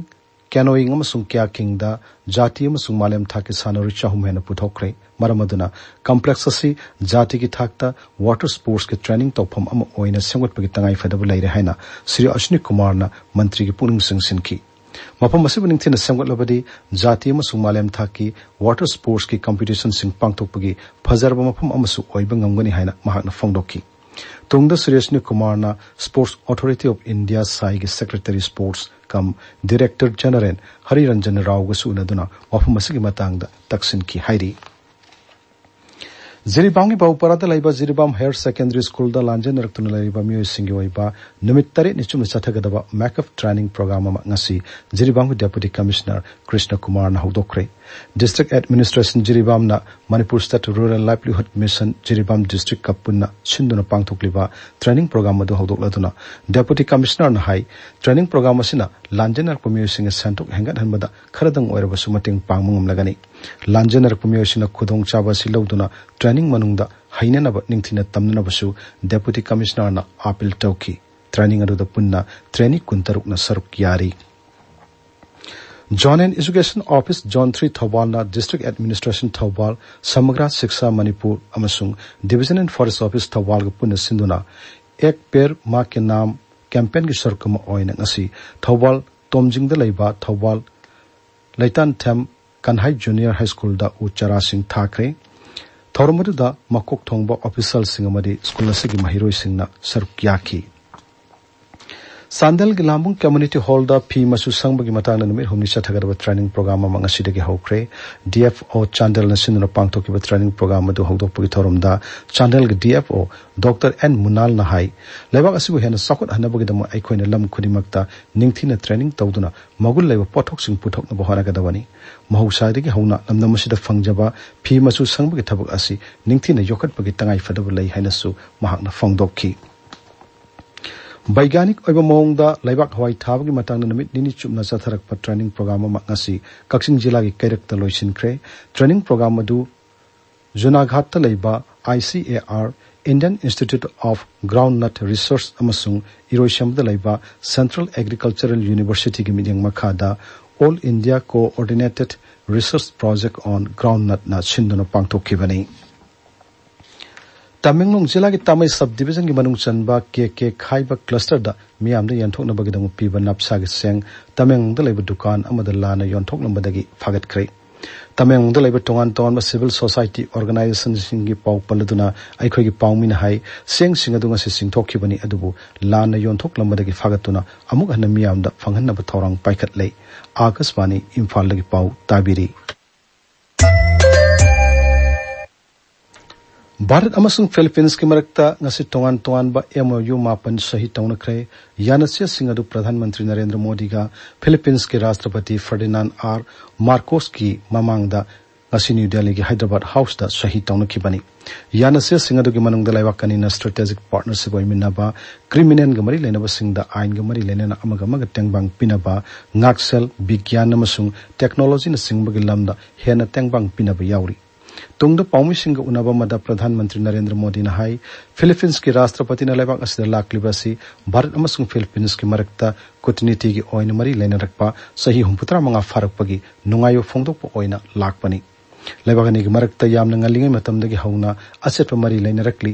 ꯀꯦꯅꯣꯌꯤꯡ ꯑꯃꯁꯨꯡ ꯀ꯭ꯌꯥꯀꯤꯡꯗ ꯖꯥꯇꯤ ꯑꯃꯁꯨꯡ ꯃꯥꯂꯦꯝ ꯊꯥꯛꯀꯤ ꯁꯥꯟꯅꯔꯣꯏ ꯆꯍꯨꯝ ꯍꯦꯟꯅ ꯄꯨꯊꯣꯛꯈ꯭ꯔꯦ꯫ ꯃꯔꯝ ꯑꯗꯨꯅ ꯀꯝꯄ꯭ꯂꯦꯛꯁ ꯑꯁꯤ ꯖꯥꯇꯤꯒꯤ ꯊꯥꯛꯇ ꯋꯥꯇꯔ ꯁ꯭ꯄꯣꯔꯠꯁꯀꯤ ꯇ꯭ꯔꯦꯅꯤꯡ ꯇꯧꯐꯝ ꯑꯃ ꯑꯣꯏꯅ ꯁꯦꯝꯒꯠꯄꯒꯤ ꯇꯉꯥꯏꯐꯗꯕ ꯂꯩꯔꯦ ꯍꯥꯏꯅ ꯁ꯭ꯔꯤ ꯑꯁ꯭ꯅꯤ ꯀꯨꯃꯥꯔꯅ ꯃꯟꯇ꯭ꯔꯤꯒꯤ ꯄꯨꯛꯅꯤꯡ ꯆꯤꯡꯁꯤꯟꯈꯤ꯫ ꯃꯐꯝ ꯑꯁꯤꯕꯨ ꯅꯤꯡꯊꯤꯅ ꯁꯦꯝꯒꯠꯂꯕꯗꯤ ꯖꯥꯇꯤ ꯑꯃꯁꯨꯡ ꯃꯥꯂꯦꯝ ꯊꯥꯛꯀꯤ ꯋꯥꯇꯔ ꯁ꯭ꯄꯣꯔꯠꯁꯀꯤ ꯀꯝꯄꯤꯇꯤꯁꯟꯁꯤꯡ ꯄꯥꯡꯊꯣꯛꯄꯒꯤ ꯐꯖꯔꯕ ꯃꯐꯝ ꯑꯃꯁꯨ ꯑꯣꯏꯕ ꯉꯝꯒꯅꯤ ꯍꯥꯏꯅ ꯃꯍꯥꯛꯅ ꯐꯣꯡꯗꯣꯛꯈꯤ꯫ ꯇꯨꯡꯗ ꯁ꯭ꯔꯤ ꯑꯁ꯭ꯅꯤ ꯀꯨꯃꯥꯔꯅ ꯁ꯭ꯄꯣꯔꯠꯁ ꯑꯣꯊꯣꯔꯤꯇꯤ ꯑꯣꯐ ꯏꯟꯗꯤꯌꯥ, ꯁꯥꯏꯒꯤ secretary sports cum director general Hariranjan ꯔꯥꯎꯒꯁꯨ ꯎꯅꯗꯨꯅ ꯋꯥꯐꯝ ꯑꯁꯤꯒꯤ ꯃꯇꯥꯡꯗ ꯇꯛꯁꯤꯟꯈꯤ ꯍꯥꯏꯔꯤ꯫ ꯖꯤꯔꯤꯕꯥꯝꯒꯤ ꯕꯥꯎꯄꯔꯥꯗ ꯂꯩꯕ ꯖꯤꯔꯤꯕꯥꯝ ꯍꯥꯌꯔ ꯁꯦꯀꯦꯟꯗꯔꯤ ꯁ꯭ꯀꯨꯜꯗ ꯂꯥꯟꯖꯦꯟꯅꯔꯛꯇꯨꯅ ꯂꯩꯔꯤꯕ ꯃꯤꯑꯣꯏꯁꯤꯡꯒꯤ ꯑꯣꯏꯕ ꯅꯨꯃꯤꯠ ꯇꯔꯦꯠꯅꯤ ꯆꯨꯞꯅ ꯆꯠꯊꯒꯗꯕ ꯃꯦꯀꯞ ꯇ꯭ꯔꯦꯅꯤꯡ ꯄ꯭ꯔꯣꯒ꯭ꯔꯥꯝ ꯑꯃ ꯉꯁꯤ ꯖꯤꯔꯤꯕꯥꯝꯒꯤ ꯗꯦꯄꯨꯇꯤ ꯀꯃꯤꯁꯅꯔ ꯀ꯭ꯔꯤꯁꯅ ꯀꯨꯃꯥꯔꯅ ꯍꯧꯗꯣꯛꯈ꯭ꯔꯦ꯫ ꯗꯤꯁꯇ꯭ꯔꯤꯛ ꯑꯦꯗꯃꯤꯅꯤꯁꯇ꯭ꯔꯦꯁꯟ ꯖꯤꯔꯤꯕꯥꯝꯅ Manipur state rural livelihood mission ꯖꯤꯔꯤꯕꯥꯝ ꯗꯤꯁꯇ꯭ꯔꯤꯛꯀ ꯄꯨꯟꯅ ꯁꯤꯟꯗꯨꯅ ꯄꯥꯡꯊꯣꯛꯂꯤꯕ ꯇ꯭ꯔꯦꯅꯤꯡ ꯄ꯭ꯔꯣꯒ꯭ꯔꯥꯝ ꯑꯗꯨ ꯍꯧꯗꯣꯛꯂꯗꯨꯅ ꯗꯦꯄꯨꯇꯤ ꯀꯃꯤꯁꯅꯔꯅ ꯍꯥꯏ, ꯇ꯭ꯔꯦꯅꯤꯡ ꯄ꯭ꯔꯣꯒ꯭ꯔꯥꯝ ꯑꯁꯤꯅ ꯂꯥꯟꯖꯦꯟꯅꯔꯛꯄ ꯃꯤꯑꯣꯏꯁꯤꯡꯒꯤ ꯁꯦꯟꯊꯣꯛ ꯍꯦꯟꯒꯠꯍꯟꯕꯗ ꯈꯔꯗꯪ ꯑꯣꯏꯔꯕꯁꯨ ꯃꯇꯦꯡ ꯄꯥꯡꯕ ꯉꯝꯂꯒꯅꯤ꯫ ꯂꯥꯟꯖꯦꯟꯅꯔꯛꯄ ꯃꯤꯑꯣꯏꯁꯤꯡꯅ ꯈꯨꯗꯣꯡꯆꯥꯕ ꯑꯁꯤ ꯂꯧꯗꯨꯅ ꯇ꯭ꯔꯦꯅꯤꯡ ꯃꯅꯨꯡꯗ ꯍꯩꯅꯅꯕ ꯅꯤꯡꯊꯤꯅ ꯇꯝꯅꯅꯕꯁꯨ ꯗꯦꯄꯨꯇꯤ ꯀꯃꯤꯁꯅꯔꯅ ꯑꯥꯄꯤꯜ ꯇꯧꯈꯤ꯫ ꯇ꯭ꯔꯦꯅꯤꯡ ꯑꯗꯨꯗ ꯄꯨꯟꯅ ꯇ꯭ꯔꯦꯅꯤ ꯀꯨꯟꯇꯔꯨꯛꯅ ꯁꯔꯨꯛ ꯌꯥꯔꯤ꯫ Zone and Education Office Zone three ꯊꯧꯕꯥꯜꯅ ꯗꯤꯁꯇ꯭ꯔꯤꯛ ꯑꯦꯗꯃꯤꯅꯤꯁꯇ꯭ꯔꯦꯁꯟ ꯊꯧꯕꯥꯜ, ꯁꯃꯒ꯭ꯔꯥ ꯁꯤꯛꯁꯥ ꯃꯅꯤꯄꯨꯔ ꯑꯃꯁꯨꯡ ꯗꯤꯕꯤꯖꯟ ꯑꯦꯟ ꯐꯣꯔꯦꯁ ꯑꯣꯐꯤꯁ ꯊꯧꯕꯥꯜꯒ ꯄꯨꯟꯅ ꯁꯤꯟꯗꯨꯅ ꯑꯦꯛ ꯄꯦꯔ ꯃꯥ ꯀꯦ ꯅꯥꯝ ꯀꯦꯝꯄꯦꯟꯒꯤ ꯁꯔꯨꯛ ꯑꯃ ꯑꯣꯏꯅ ꯉꯁꯤ ꯊꯧꯕꯥꯜ ꯇꯣꯝꯖꯤꯡꯗ ꯂꯩꯕ ꯊꯧꯕꯥꯜ ꯂꯩꯇꯥꯟꯊꯦꯝ ꯀꯟꯍꯥꯏ ꯖꯨꯅꯤꯌꯔ ꯍꯥꯏ ꯁ꯭ꯀꯨꯜꯗ ꯎ ꯆꯥꯔꯥꯁꯤꯡ ꯊꯥꯈ꯭ꯔꯦ꯫ ꯊꯧꯔꯝ ꯑꯗꯨꯗ ꯃꯀꯣꯛ ꯊꯣꯡꯕ ꯑꯣꯐꯤꯁꯤꯌꯦꯜꯁꯤꯡ ꯑꯃꯗꯤ ꯁ꯭ꯀꯨꯜ ꯑꯁꯤꯒꯤ ꯃꯍꯩꯔꯣꯏꯁꯤꯡꯅ ꯁꯔꯨꯛ ꯌꯥꯈꯤ꯫ ꯆꯥꯟꯗꯦꯜꯒꯤ ꯂꯥꯝꯕꯨꯡ ꯀꯝꯃ꯭ꯌꯨꯅꯤꯇꯤ ꯍꯣꯜꯗ ꯐꯤ ꯃꯆꯨ ꯁꯪꯕꯒꯤ ꯃꯇꯥꯡꯗ ꯅꯨꯃꯤꯠ ꯍꯨꯝꯅꯤ ꯆꯠꯊꯒꯗꯕ ꯇ꯭ꯔꯦꯅꯤꯡ ꯄ꯭ꯔꯣꯒ꯭ꯔꯥꯝ ꯑꯃ ꯉꯁꯤꯗꯒꯤ ꯍꯧꯈ꯭ꯔꯦ꯫ ꯗꯤ ꯑꯦꯐ ꯑꯣ ꯆꯥꯟꯗꯦꯜꯅ ꯁꯤꯟꯗꯨꯅ ꯄꯥꯡꯊꯣꯛꯈꯤꯕ ꯇ꯭ꯔꯦꯅꯤꯡ ꯄ꯭ꯔꯣꯒ꯭ꯔꯥꯝ ꯑꯗꯨ ꯍꯧꯗꯣꯛꯄꯒꯤ ꯊꯧꯔꯝꯗ ꯆꯥꯟꯗꯦꯜꯒꯤ D F O doctor N ꯃꯨꯅꯥꯜꯅ ꯍꯥꯏ, ꯂꯩꯕꯥꯛ ꯑꯁꯤꯕꯨ ꯍꯦꯟꯅ ꯆꯥꯎꯈꯠꯍꯟꯅꯕꯒꯤꯗꯃꯛ ꯑꯩꯈꯣꯏꯅ ꯂꯝ ꯈꯨꯗꯤꯡꯃꯛꯇ ꯅꯤꯡꯊꯤꯅ ꯇ꯭ꯔꯦꯅꯤꯡ ꯇꯧꯗꯨꯅ ꯃꯒꯨꯟ ꯂꯩꯕ ꯄꯣꯠꯊꯣꯛꯁꯤꯡ ꯄꯨꯊꯣꯛꯅꯕ ꯍꯣꯠꯅꯒꯗꯕꯅꯤ꯫ ꯃꯍꯧꯁꯥꯗꯒꯤ ꯍꯧꯅ ꯂꯝꯗꯝ ꯑꯁꯤꯗ ꯐꯪꯖꯕ ꯐꯤ ꯃꯆꯨ ꯁꯪꯕꯒꯤ ꯊꯕꯛ ꯑꯁꯤ ꯅꯤꯡꯊꯤꯅ ꯌꯣꯛꯈꯠꯄꯒꯤ ꯇꯉꯥꯏꯐꯗꯕ ꯂꯩ ꯍꯥꯏꯅꯁꯨ ꯃꯍꯥꯛꯅ ꯐꯣꯡꯗꯣꯛꯈꯤ꯫ ꯕꯩꯒ꯭ꯌꯥꯅꯤꯛ ꯑꯣꯏꯕ ꯃꯑꯣꯡꯗ ꯂꯩꯕꯥꯛ ꯍꯋꯥꯏ ꯊꯥꯕꯒꯤ ꯃꯇꯥꯡꯗ ꯅꯨꯃꯤꯠ ꯅꯤꯅꯤ ꯆꯨꯞꯅ ꯆꯠꯊꯔꯛꯄ ꯇ꯭ꯔꯦꯅꯤꯡ ꯄ꯭ꯔꯣꯒ꯭ꯔꯥꯝ ꯑꯃ ꯉꯁꯤ ꯀꯛꯆꯤꯡ ꯖꯤꯂꯥꯒꯤ ꯀꯩꯔꯛꯇ ꯂꯣꯏꯁꯤꯟꯈ꯭ꯔꯦ꯫ ꯇ꯭ꯔꯦꯅꯤꯡ ꯄ꯭ꯔꯣꯒ꯭ꯔꯥꯝ ꯑꯗꯨ ꯖꯨꯅꯥꯘꯥꯠꯇ ꯂꯩꯕ I C A R, Indian Institute of Groundnut Research, ꯑꯃꯁꯨꯡ ꯏꯔꯣꯏꯁꯦꯝꯕꯗ ꯂꯩꯕ Central Agricultural Universityꯒꯤ ꯃꯤꯠꯌꯦꯡ ꯃꯈꯥꯗ All India Coordinated Research Project on Groundnutꯅ ꯁꯤꯟꯗꯨꯅ ꯄꯥꯡꯊꯣꯛꯈꯤꯕꯅꯤ꯫ ꯇꯃꯦꯡꯂꯣꯡ ꯖꯤꯂꯥꯒꯤ ꯇꯥꯃꯩ ꯁꯕ ꯗꯤꯕꯤꯖꯟꯒꯤ ꯃꯅꯨꯡ ꯆꯟꯕ ꯀꯦ ꯀꯦ ꯈꯥꯏꯕ ꯀ꯭ꯂꯁꯇꯔꯗ ꯃꯤꯌꯥꯝꯗ ꯌꯦꯟꯊꯣꯛꯅꯕꯒꯤꯗꯃꯛ ꯄꯤꯕ ꯅꯞꯁꯥꯒꯤ ꯆꯦꯡ ꯇꯃꯦꯡꯂꯣꯡꯗ ꯂꯩꯕ ꯗꯨꯀꯥꯟ ꯑꯃꯗ ꯂꯥꯟꯅ ꯌꯣꯟꯊꯣꯛꯂꯝꯕꯗꯒꯤ ꯐꯥꯒꯠꯈ꯭ꯔꯦ꯫ ꯇꯃꯦꯡꯂꯣꯡꯗ ꯂꯩꯕ ꯇꯣꯉꯥꯟ ꯇꯣꯉꯥꯟꯕ ꯁꯤꯚꯤꯜ ꯁꯣꯁꯥꯏꯇꯤ ꯑꯣꯔꯒꯅꯥꯏꯖꯦꯁꯟꯁꯤꯡꯒꯤ ꯄꯥꯎ ꯄꯜꯂꯗꯨꯅ ꯑꯩꯈꯣꯏꯒꯤ ꯄꯥꯎꯃꯤꯅ ꯍꯥꯏ, ꯆꯦꯡꯁꯤꯡ ꯑꯗꯨ ꯉꯁꯤ ꯆꯤꯡꯊꯣꯛꯈꯤꯕꯅꯤ, ꯑꯗꯨꯕꯨ ꯂꯥꯟꯅ ꯌꯣꯟꯊꯣꯛꯂꯝꯕꯗꯒꯤ ꯐꯥꯒꯠꯇꯨꯅ ꯑꯃꯨꯛ ꯍꯟꯅ ꯃꯤꯌꯥꯝꯗ ꯐꯪꯍꯟꯅꯕ ꯊꯧꯔꯥꯡ ꯄꯥꯏꯈꯠꯂꯦ꯫ ꯑꯥꯀꯥꯁꯕꯥꯅꯤ ꯏꯝꯐꯥꯜꯗꯒꯤ ꯄꯥꯎ ꯇꯥꯕꯤꯔꯤ꯫ ꯚꯥꯔꯠ ꯑꯃꯁꯨꯡ ꯐꯤꯂꯤꯄꯤꯟꯁꯀꯤ ꯃꯔꯛꯇ ꯉꯁꯤ ꯇꯣꯉꯥꯟ ꯇꯣꯉꯥꯟꯕ MOU ꯃꯥꯄꯟ ꯁꯍꯤ ꯇꯧꯅꯈ꯭ꯔꯦ꯫ ꯌꯥꯅꯆꯦꯁꯤꯡ ꯑꯗꯨ ꯄ꯭ꯔꯙꯥꯟ ꯃꯟꯇ꯭ꯔꯤ ꯅꯔꯦꯟꯗ꯭ꯔ ꯃꯣꯗꯤꯒ ꯐꯤꯂꯤꯄꯤꯟꯁꯀꯤ ꯔꯥꯁꯇ꯭ꯔꯄꯇꯤ ꯐꯔꯗꯤꯅꯥꯟ ꯑꯥꯔ ꯃꯥꯔꯀꯣꯁꯀꯤ ꯃꯃꯥꯡꯗ ꯉꯁꯤ ꯅ꯭ꯌꯨ ꯗꯦꯜꯂꯤꯒꯤ ꯍꯥꯏꯗ꯭ꯔꯕꯥꯗ ꯍꯥꯎꯁꯇ ꯁꯍꯤ ꯇꯧꯅꯈꯤꯕꯅꯤ꯫ ꯌꯥꯅꯆꯦꯁꯤꯡ ꯑꯗꯨꯒꯤ ꯃꯅꯨꯡꯗ ꯂꯩꯕꯥꯛ ꯑꯅꯤꯅ ꯁ꯭ꯇ꯭ꯔꯦꯇꯦꯖꯤꯛ ꯄꯥꯔꯠꯅꯔꯁꯤꯞ ꯑꯣꯏꯃꯤꯟꯅꯕ, ꯀ꯭ꯔꯤꯃꯤꯅꯦꯜꯒ ꯃꯔꯤ ꯂꯩꯅꯕꯁꯤꯡꯗ ꯑꯥꯏꯟꯒ ꯃꯔꯤ ꯂꯩꯅꯅ ꯑꯃꯒ ꯑꯃꯒ ꯇꯦꯡꯕꯥꯡ ꯄꯤꯅꯕ, ꯉꯥꯛꯁꯦꯜ, ꯕꯤꯒ꯭ꯌꯥꯟ ꯑꯃꯁꯨꯡ ꯇꯦꯛꯅꯣꯂꯣꯖꯤꯅꯆꯤꯡꯕꯒꯤ ꯂꯝꯗ ꯍꯦꯟꯅ ꯇꯦꯡꯕꯥꯡ ꯄꯤꯅꯕ ꯌꯥꯎꯔꯤ꯫ ꯇꯨꯡꯗ ꯄꯥꯎꯃꯤꯁꯤꯡꯒ ꯎꯅꯕ ꯑꯃꯗ ꯄ꯭ꯔꯙꯥꯟ ꯃꯟꯇ꯭ꯔꯤ ꯅꯔꯦꯟꯗ꯭ꯔ ꯃꯣꯗꯤꯅ ꯍꯥꯏ, ꯐꯤꯂꯤꯄꯤꯟꯁꯀꯤ ꯔꯥꯁꯇ꯭ꯔꯄꯇꯤꯅ ꯂꯩꯕꯥꯛ ꯑꯁꯤꯗ ꯂꯥꯛꯂꯤꯕ ꯑꯁꯤ ꯚꯥꯔꯠ ꯑꯃꯁꯨꯡ ꯐꯤꯂꯤꯄꯤꯟꯁꯀꯤ ꯃꯔꯛꯇ ꯀꯨꯠꯅꯤꯇꯤꯒꯤ ꯑꯣꯏꯅ ꯃꯔꯤ ꯂꯩꯅꯔꯛꯄ ꯆꯍꯤ ꯍꯨꯝꯐꯨꯇꯔꯥ ꯃꯉꯥ ꯐꯥꯔꯛꯄꯒꯤ ꯅꯨꯡꯉꯥꯏꯕ ꯐꯣꯡꯗꯣꯛꯄ ꯑꯣꯏꯅ ꯂꯥꯛꯄꯅꯤ꯫ ꯂꯩꯕꯥꯛ ꯑꯅꯤꯒꯤ ꯃꯔꯛꯇ ꯌꯥꯝꯅ ꯉꯜꯂꯤꯉꯩ ꯃꯇꯝꯗꯒꯤ ꯍꯧꯅ ꯑꯆꯦꯠꯄ ꯃꯔꯤ ꯂꯩꯅꯔꯛꯂꯤ꯫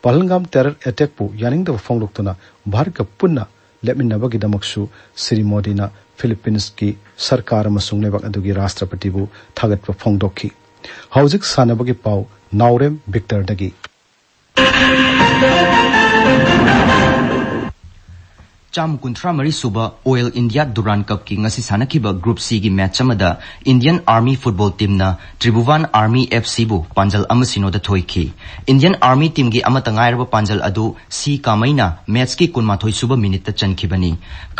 ꯄꯍꯜꯒꯥꯝ ꯇꯦꯔꯔ ꯑꯦꯇꯦꯛꯄꯨ ꯌꯥꯅꯤꯡꯗꯕ ꯐꯣꯡꯗꯣꯛꯇꯨꯅ ꯚꯥꯔꯠꯀ ꯄꯨꯟꯅ ꯂꯦꯞꯃꯤꯟꯅꯕꯒꯤꯗꯃꯛꯁꯨ ꯁ꯭ꯔꯤ ꯃꯣꯗꯤꯅ ꯐꯤꯂꯤꯄꯤꯟꯁꯀꯤ ꯁꯔꯀꯥꯔ ꯑꯃꯁꯨꯡ ꯂꯩꯕꯥꯛ ꯑꯗꯨꯒꯤ ꯔꯥꯁꯇ꯭ꯔꯄꯇꯤꯕꯨ ꯊꯥꯒꯠꯄ ꯐꯣꯡꯗꯣꯛꯈꯤ꯫ ꯍꯧꯖꯤꯛ ꯁꯥꯟꯅꯕꯒꯤ ꯄꯥꯎ, ꯅꯥꯎꯔꯦꯝ ꯕꯤꯛꯇꯔꯗꯒꯤ꯫ ꯆꯥꯝ ꯀꯨꯟꯊ꯭ꯔꯥ ꯃꯔꯤ ꯁꯨꯕ ꯑꯣꯏꯜ ꯏꯟꯗꯤꯌꯥ ꯗꯨꯔꯥꯟ ꯀꯞꯀꯤ ꯉꯁꯤ ꯁꯥꯟꯅꯈꯤꯕ ꯒ꯭ꯔꯨꯞ ꯁꯤꯒꯤ ꯃꯦꯆ ꯑꯃꯗ ꯏꯟꯗꯤꯌꯟ ꯑꯥꯔꯃꯤ ꯐꯨꯠꯕꯣꯜ ꯇꯤꯝꯅ ꯇ꯭ꯔꯤꯕꯨꯚꯥꯟ ꯑꯥꯔꯃꯤ ꯑꯦꯐ ꯁꯤꯕꯨ ꯄꯥꯟꯖꯜ ꯑꯃ ꯁꯤꯅꯣꯗ ꯊꯣꯏꯈꯤ꯫ ꯏꯟꯗꯤꯌꯟ ꯑꯥꯔꯃꯤ ꯇꯤꯝꯒꯤ ꯑꯃꯠꯇ ꯉꯥꯏꯔꯕ ꯄꯥꯟꯖꯜ ꯑꯗꯨ ꯁꯤ ꯀꯥꯃꯩꯅ ꯃꯦꯆꯀꯤ ꯀꯨꯟꯃꯥꯊꯣꯏ ꯁꯨꯕ ꯃꯤꯅꯤꯠꯇ ꯆꯟꯈꯤꯕꯅꯤ꯫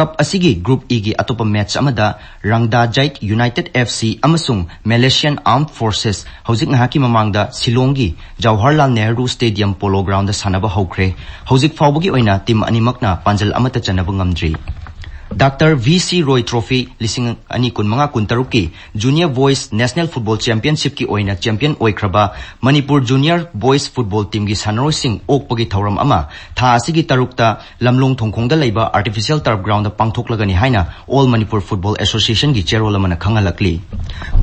ꯀꯞ ꯑꯁꯤꯒꯤ ꯒ꯭ꯔꯨꯞ ꯏꯒꯤ ꯑꯇꯣꯞꯄ ꯃꯦꯆ ꯑꯃꯗ ꯔꯪꯗꯥꯖꯥꯏꯠ ꯌꯨꯅꯥꯏꯇꯦꯗ ꯑꯦꯐ ꯁꯤ ꯑꯃꯁꯨꯡ ꯃꯦꯂꯦꯁꯤꯌꯥꯟ ꯑꯥꯔꯝ ꯐꯣꯔꯁꯦꯁ ꯍꯧꯖꯤꯛ ꯉꯥꯏꯍꯥꯛꯀꯤ ꯃꯃꯥꯡꯗ ꯁꯤꯂꯣꯡꯒꯤ Jawaharlal Nehru stadium polo ground ꯁꯥꯟꯅꯕ ꯍꯧꯈ꯭ꯔꯦ꯫ ꯍꯧꯖꯤꯛ ꯐꯥꯎꯕꯒꯤ ꯑꯣꯏꯅ ꯇꯤꯝ ꯑꯅꯤꯃꯛꯅ ꯄꯥꯟꯖꯜ ꯑꯃꯠꯇ ꯆꯟꯅꯕ ꯉꯝꯗ꯭ꯔꯤ꯫ ꯗꯥꯛꯇꯔ ꯚꯤ ꯁꯤ ꯔꯣꯏ ꯇ꯭ꯔꯣꯐꯤ ꯂꯤꯁꯤꯡ ꯑꯅꯤ ꯀꯨꯟꯃꯉꯥ ꯀꯨꯟꯇꯔꯨꯛꯀꯤ ꯖꯨꯅꯤꯌꯔ ꯕꯣꯏꯁ ꯅꯦꯁꯅꯦꯜ ꯐꯨꯠꯕꯣꯜ ꯆꯦꯝꯄꯤꯌꯟꯁꯤꯞꯀꯤ ꯑꯣꯏꯅ ꯆꯦꯝꯄꯤꯌꯟ ꯑꯣꯏꯈ꯭ꯔꯕ ꯃꯅꯤꯄꯨꯔ ꯖꯨꯅꯤꯌꯔ ꯕꯣꯏꯁ ꯐꯨꯠꯕꯣꯜ ꯇꯤꯝꯒꯤ ꯁꯥꯟꯅꯔꯣꯏꯁꯤꯡ ꯑꯣꯛꯄꯒꯤ ꯊꯧꯔꯝ ꯑꯃ ꯊꯥ ꯑꯁꯤꯒꯤ ꯇꯔꯨꯛꯇ ꯂꯝꯂꯣꯡ ꯊꯣꯡꯈꯣꯡꯗ ꯂꯩꯕ ꯑꯥꯔꯇꯤꯐꯤꯁꯤꯌꯦꯜ ꯇꯔꯐ ꯒ꯭ꯔꯥꯎꯟꯗ ꯄꯥꯡꯊꯣꯛꯂꯒꯅꯤ ꯍꯥꯏꯅ ꯑꯣꯜ ꯃꯅꯤꯄꯨꯔ ꯐꯨꯠꯕꯣꯜ ꯑꯦꯁꯣꯁꯤꯌꯦꯁꯟꯒꯤ ꯆꯦꯔꯣꯜ ꯑꯃꯅ ꯈꯪꯍꯜꯂꯛꯂꯤ꯫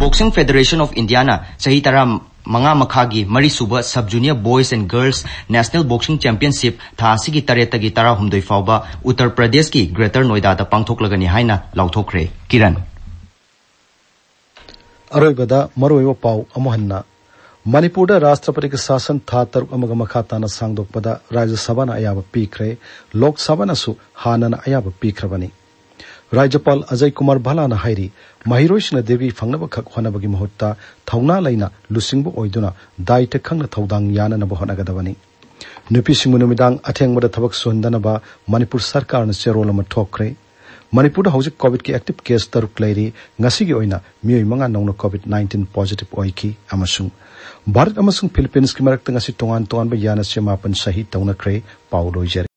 ꯕꯣꯛꯁꯤꯡ ꯐꯦꯗꯔꯦꯁꯟ ꯑꯣꯐ ꯏꯟꯗꯤꯌꯥꯅ ꯆꯍꯤ ꯇꯔꯥ ꯃꯉꯥ ꯃꯈꯥꯒꯤ ꯃꯔꯤꯁꯨꯕ sub junior boys and girls national boxing championship ꯊꯥ ꯑꯁꯤꯒꯤ ꯇꯔꯦꯠꯇꯒꯤ ꯇꯔꯥꯍꯨꯝꯗꯣꯏ ꯐꯥꯎꯕ ꯎꯠꯇꯔ ꯄ꯭ꯔꯗꯦꯁꯀꯤ ꯒ꯭ꯔꯦꯇꯔ ꯅꯣꯏꯗꯥꯗ ꯄꯥꯡꯊꯣꯛꯂꯒꯅꯤ ꯍꯥꯏꯅ ꯂꯥꯎꯊꯣꯛꯈ꯭ꯔꯦ꯫ ꯀꯤꯔꯟ꯫ ꯑꯔꯣꯏꯕꯗ ꯃꯔꯨꯑꯣꯏꯕ ꯄꯥꯎ ꯑꯃꯨꯛ ꯍꯟꯅ꯫ ꯃꯅꯤꯄꯨꯔꯗ ꯔꯥꯁꯇ꯭ꯔꯄꯇꯤꯒꯤ ꯁꯥꯁꯟ ꯊꯥ ꯇꯔꯨꯛ ꯑꯃꯒ ꯃꯈꯥ ꯇꯥꯅ ꯁꯥꯡꯗꯣꯛꯄꯗ ꯔꯥꯖ꯭ꯌ ꯁꯚꯥꯅ ꯑꯌꯥꯕ ꯄꯤꯈ꯭ꯔꯦ꯫ ꯂꯣꯛ ꯁꯚꯥꯅꯁꯨ ꯍꯥꯟꯅꯅ ꯑꯌꯥꯕ ꯄꯤꯈ꯭ꯔꯕꯅꯤ꯫ ꯔꯥꯖ꯭ꯌꯄꯥꯜ ꯑꯖꯌ ꯀꯨꯃꯥꯔ ꯚꯜꯂꯥꯅ ꯍꯥꯏꯔꯤ, ꯃꯍꯩꯔꯣꯏꯁꯤꯡꯅ ꯗꯤꯒ꯭ꯔꯤ ꯐꯪꯅꯕꯈꯛ ꯍꯣꯠꯅꯕꯒꯤ ꯃꯍꯨꯠꯇ ꯊꯧꯅꯥ ꯂꯩꯅ ꯂꯨꯆꯤꯡꯕ ꯑꯣꯏꯗꯨꯅ ꯗꯥꯏꯇ ꯈꯪꯅ ꯊꯧꯗꯥꯡ ꯌꯥꯅꯅꯕ ꯍꯣꯠꯅꯒꯗꯕꯅꯤ꯫ ꯅꯨꯄꯤꯁꯤꯡꯕꯨ ꯅꯨꯃꯤꯗꯥꯡ ꯑꯊꯦꯡꯕꯗ ꯊꯕꯛ ꯁꯨꯍꯟꯗꯅꯕ ꯃꯅꯤꯄꯨꯔ ꯁꯔꯀꯥꯔꯅ ꯆꯦꯔꯣꯜ ꯑꯃ ꯊꯣꯛꯈ꯭ꯔꯦ꯫ ꯃꯅꯤꯄꯨꯔꯗ ꯍꯧꯖꯤꯛ ꯀꯣꯚꯤꯗꯀꯤ ꯑꯦꯛꯇꯤꯚ ꯀꯦꯁ ꯇꯔꯨꯛ ꯂꯩꯔꯤ꯫ ꯉꯁꯤꯒꯤ ꯑꯣꯏꯅ ꯃꯤꯑꯣꯏ ꯃꯉꯥ ꯅꯧꯅ ꯀꯣꯚꯤꯗ ꯅꯥꯏꯟꯇꯤꯟ ꯄꯣꯖꯤꯇꯤꯚ ꯑꯣꯏꯈꯤ ꯑꯃꯁꯨꯡ ꯚꯥꯔꯠ ꯑꯃꯁꯨꯡ ꯐꯤꯂꯤꯄꯤꯟꯁꯀꯤ ꯃꯔꯛꯇ ꯉꯁꯤ ꯇꯣꯉꯥꯟ ꯇꯣꯉꯥꯟꯕ ꯌꯥꯅꯁꯦ ꯃꯥꯄꯟ ꯁꯍꯤ ꯇꯧꯅꯈ꯭ꯔꯦ꯫ ꯄꯥꯎ ꯂꯣꯏꯖꯔꯦ꯫